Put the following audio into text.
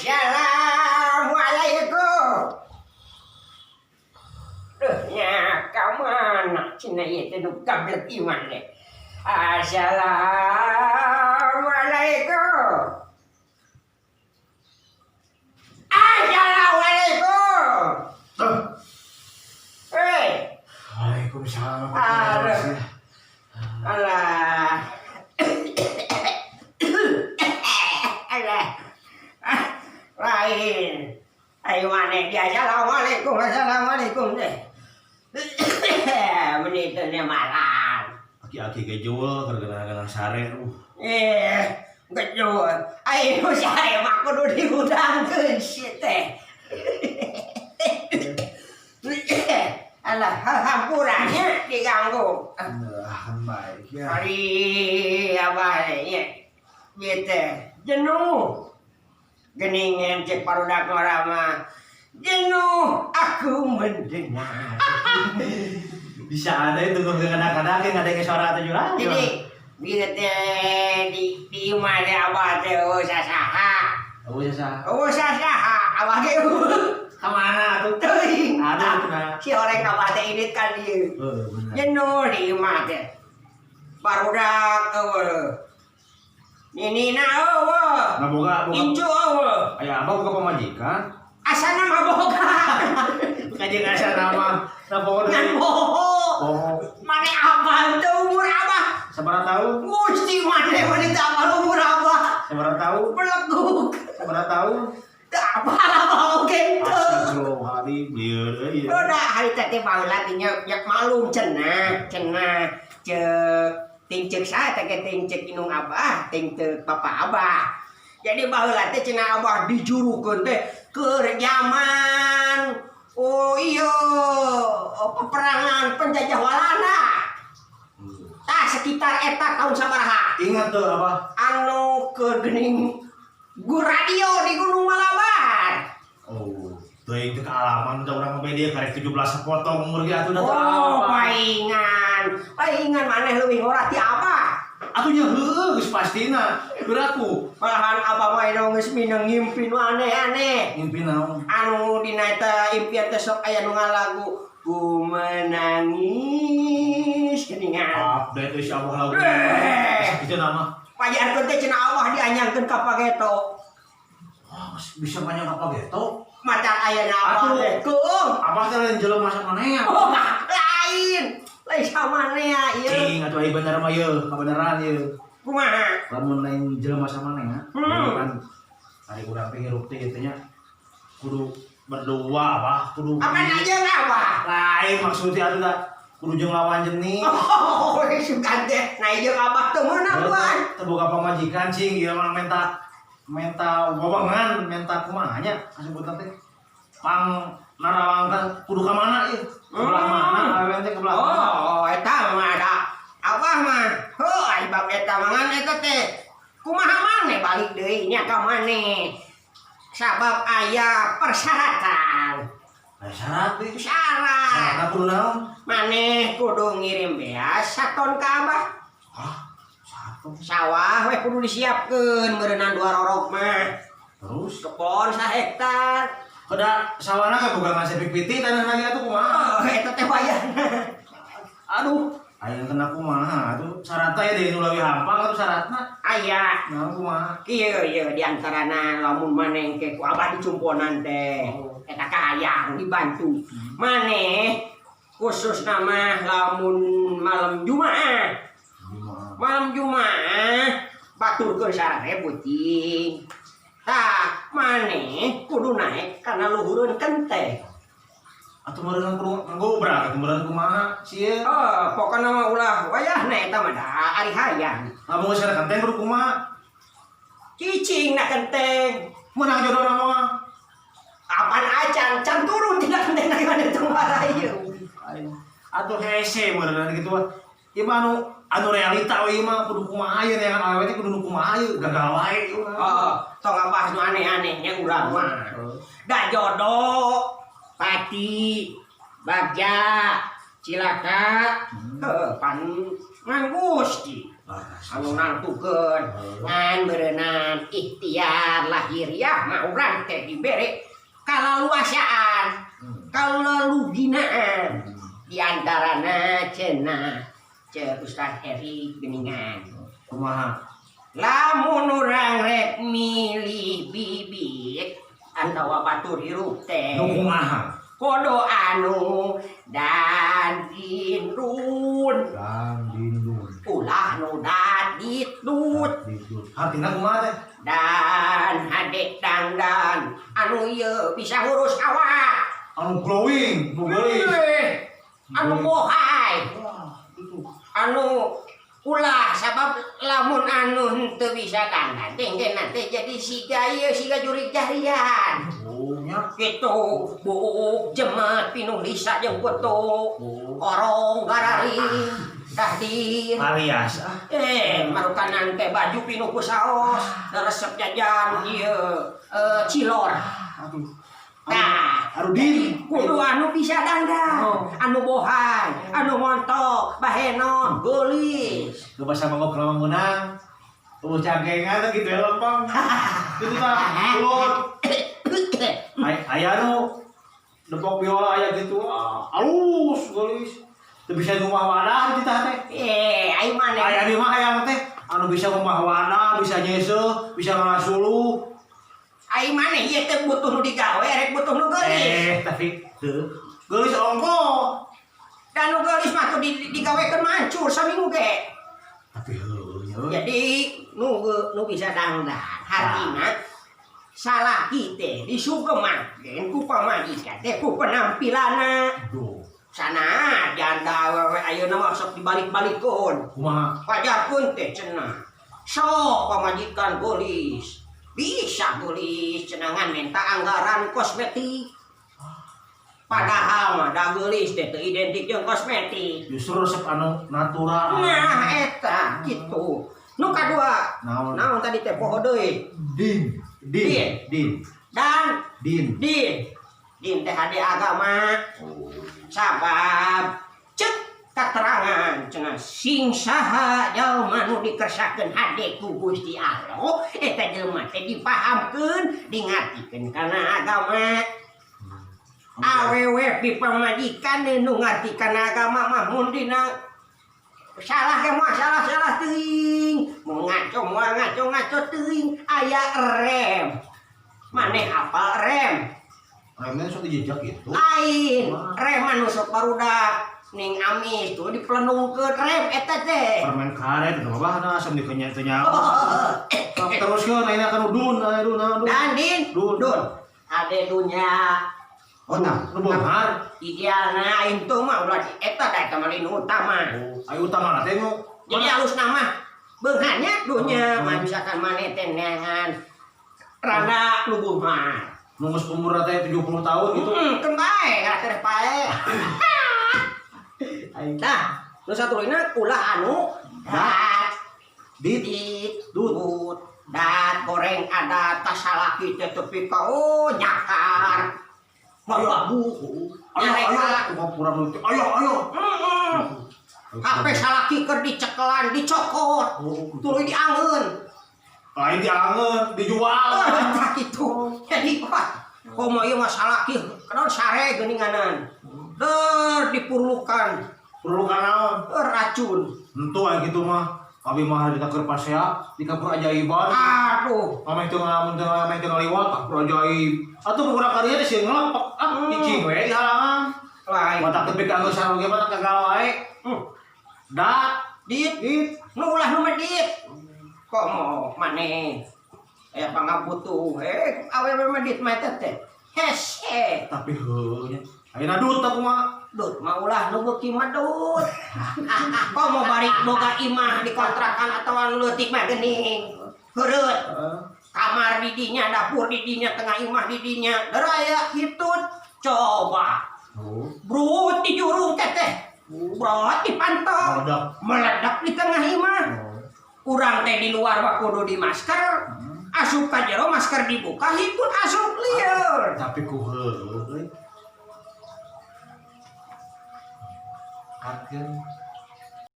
Assalamualaikum. Duh, nya ka mana cenah ieu teh nu gablek iman deh. Assalamualaikum. Assalamualaikum. Hei, Waalaikumsalam. Aduh. Alah. Alah. Ah, lain. Ayo mana dia, assalamualaikum, assalamualaikum deh. Menit teh malam. Aki-aki gejual gara-gara sare lu. Eh, gejul. Ayo saya mah kudu dihudangkeun si teh. Alah, hampurannya diganggu. Ah, kan baik ya. Hari abah nya ieu teh jenuh. Geningan cek barudak ngora mah. Jenuh aku mendengar. Bisa ada itu kadang-kadang yang ada yang suara atau jurang. Jadi bieu teh di imah teh abah teh euweuh sasaha. Oh, bisa. Euweuh sasaha, abah ge euweuh. Kemana tuh? Teuing. Ada tuh nah. Si orang abah teh indit kan dieu. Oh, benar. Jenuh di imah teh. Barudak euweuh. Ninina euweuh. Nah, boga boga. Incu euweuh. Aya abah boga pamajikan. Asana mah boga. Kaji asa nama. Nah, boga. Ngan boho. Oh, Mane abah teu umur abah. sabaraha tahun? Gusti mane mane teu apal umur abah. Sabaraha tahun? Beleguk. Sabaraha tahun? Teu apal abah oge teu. Astagfirullahaladzim, lieur euy. Udah hari teh baheula teh nya nya malum cenah, cenah ceuk ting ceuk saha teh ge ting ceuk indung abah, ting ceuk bapa abah. Jadi baheula teh cenah abah dijurukeun teh keur zaman, oh iya, peperangan penjajah Walanda. Tah, sekitar eta tahun sabaraha? Ingat tuh apa? Anu keur geuning gu radio di Gunung Malabar. Oh, teuing teu kaalaman da urang mah dia karek 17 potong umur ge atuh da teu Oh, apa. Paingan. Paingan maneh leuwih ngora ti abah. Atuh nya heueuh geus pastina. Piraku Malahan abah mah anu geus mineng ngimpi nu aneh-aneh. Ngimpi naon? Anu dina eta impian teh sok aya nu ngalagu "Ku Menangis" geuningan. Update euy si abah lagu. Eh. Itu nama. Pajarkeun teh cenah abah dianyangkeun ka pageto. Wah, bisa banyak apa gitu? Maca ayeuna abah Atuh. teh keung. Abah teh lain jelema sama ya. Oh, lain. Lain sama nea ieu. Cing atuh ai bener mah ieu, kabeneran ieu. Kumaha? Lamun lain jelema sama ya. Kan ari urang teh hirup teh ieu teh nya kudu berdua abah, kudu Apa aja abah? Lain maksudnya atuh da kudu jeung lawan jenis. Oh, sugan teh. Nah, jeung abah teu meunang duaan. Teu boga pamajikan cing ieu mah menta menta wewengan, menta kumaha nya kasebutna teh. Pang narawangkeun kudu ka mana ieu? Ke belah mana awewe teh, ke belah mana? Oh, eta mah ada. Abah mah, heuh ai bab eta mah ngan eta teh. Kumaha maneh balik deui nya ka maneh. Sabab aya persyaratan. Aya syarat deui. Syarat. Syaratna kudu naon? Maneh kudu ngirim beas saton ka abah. Hah? Satu. Sawah we kudu disiapkeun meureunnan dua rorok mah. Terus Kebon sahektar. Kada sawana ka boga ngasih pipiti tanah lagi atuh kumaha? Oh, eta teh wayahna. Aduh, Aya kena kumaha atuh syaratna ya deui nu leuwih hampang atuh syaratna. Aya. Naon kumaha? Kieu ieu diantarana lamun maneh ke ku abah dicumponan teh. Oh. Eta kahayang dibantu. Maneh khusus nama lamun malam Jumaah. Jumaah. Malam Jumaah baturkeun 1.000 cing. Tah, maneh kudu naik kana luhureun kenteng. Atuh meureun kudu ngobrak atuh meureun kumaha sieun. Oh, pokona mah ulah wayahna eta mah da ari hayang. Lamun geus kana kenteng kudu kumaha? Cicing na kenteng. Meunang jodoh mah. Apan acan, can turun tina kenteng na gimana tong ieu. Aing atuh hese meureun kitu mah. Ieu mah anu anu realita we ieu mah kudu kumaha ieu neangan awewe teh kudu nu kumaha ieu gagal wae ieu mah. Oh, tong ngabahas nu aneh-aneh nya urang mah. Da jodoh, pati, bagja, cilaka, heuh, pan ngan Gusti. Anu nangtukeun ngan beureunan ikhtiar lahiriah mah urang teh dibere kalaluasaan, kalaluginaan. Di antarana cenah Ceu Ustaz Heri geuningan. Kumaha? Lamun urang rek milih bibit atawa batur hirup teh. Nu kumaha? Kudu anu dan dindun. Dan dindun. Ulah nu daditut. Dindun. Artina kumaha teh? Dan hade dangdan anu ieu bisa ngurus awak. Anu glowing, nu geulis. Anu bohai. Wah, itu. Anu ulah sabab lamun anu henteu bisa dandan teh engke nanti jadi siga ieu siga jurig jarian. Oh, nya. Kitu buuk jemet pinuh lisa jeung kutu. Oh. Orong gararing dahdir. Alias ah. Marukanan teh baju pinuh ku saos, resep jajan ieu cilor. Aduh. Nah, Aduh, din. kudu anu bisa dandan, Oh. anu bohai, anu montok, baheno, geulis. Lu bahasa mangkok kelawang menang. Tuh cangkengan gitu ya lempeng. Itu tah, ulur. Aya nu depok biola aya gitu. Ah, alus geulis. Teu bisa ngumah wadah di tah teh. Ayo mana? Aya di mah hayang teh anu bisa ngumah wadah, bisa nyeuseuh, bisa ngasuluh. Ayo mana ieu teh butuh nu digawe, rek butuh nu geulis. Tapi teu geulis ongko. Dan nu geulis mah tuh digawekeun mancur saminggu ge. Tapi heueuh nya. Jadi nu nu bisa dangdan, hartina salaki teh disugemakeun ku pamajikan teh ku penampilanna. Duh, Sana janda awewe ayeuna mah sok dibalik-balikeun. kumaha? Pajarkeun teh cenah. Sok pamajikan geulis. Bisa geulis cenangan minta anggaran kosmetik. Padahal mah da geulis teh teu identik jeung kosmetik. Justru resep anu natural. Nah eta kitu. Nu kadua, Naon? naon tadi teh poho deui. Din, din, Din. din, Dan din. din. Din teh hade agama. Oh. Sabab cek keterangan cenah sing saha jalma nu dikersakeun hade ku Gusti Allah eta jelema teh dipahamkeun dingartikeun kana agama. Awewe pipamajikan nu ngarti kana agama mah mun dina salah ge moal salah-salah teuing, mun ngaco moal ngaco-ngaco teuing, aya rem. Maneh hafal rem? Remnya sok dijejak gitu. Lain, rem anu sok barudak ning amis tuh dipelenungkeun rem eta teh. Permen karet itu mah bahana asam dikenyang teh nyawa. Sok teruskeun ayeuna kan udun, aya dun, aya dun. Dan din, Dun. dun. Ade dunya. Oh, nu beunghar. Idealna aing tuh mah ulah di eta da eta mah lain utama. Oh, ayo utama teh nu. Jadi halus nama beungharnya dunya mah misalkan maneh teh neangan rada nu beunghar. Nu geus umurna teh 70 tahun gitu. Keun bae karakter pae. Nah, nu satuluyna ulah anu dat Dit, dit Dut. dut dat goreng ada tasalaki teh tepi ka oh nyakar. Babu. Ayo, ayo, kumaha pura nu teh. Ayo, ayo. Heeh. HP salaki keur dicekelan, dicokot, tuluy diangeun. Lain diangeun, dijual. Tah kitu. Jadi wah, komo ieu mah salaki kenaon sare geuninganan. Der dipurlukan Perlu naon? Racun. Entu aya kitu mah. Abi mah ditaker pasea, dikapur ajaiban. Aduh. Ameh teu ngalamun teu ameh teu ngaliwat kapur ajaib. Atuh kurang karinya teh sieun ngelepek. Ah, cicing we di halangan. Lain. Matak tepi ka geus oge mah gagal wae. Da, Dit, dit. nu ulah nu medit. Komo maneh. Aya pangabutuh, awewe medit mah eta teh. Hese. Tapi heuh nya. Ayeuna dut aku mah. Dut mah ulah nu beuki medut. Komo bari boga imah dikontrakan atawa nu leutik mah geuning. Heureut. Kamar di dinya, dapur di dinya, tengah imah di dinya. Deraya hitut. Coba. Oh. Brut di jurung teteh. Brot di panto. Meledak. Meledak di tengah imah. Oh. Urang teh di luar mah kudu di masker. Asup ka jero masker dibuka hitut asup lieur. Tapi ku heueuh euy. Kakeun.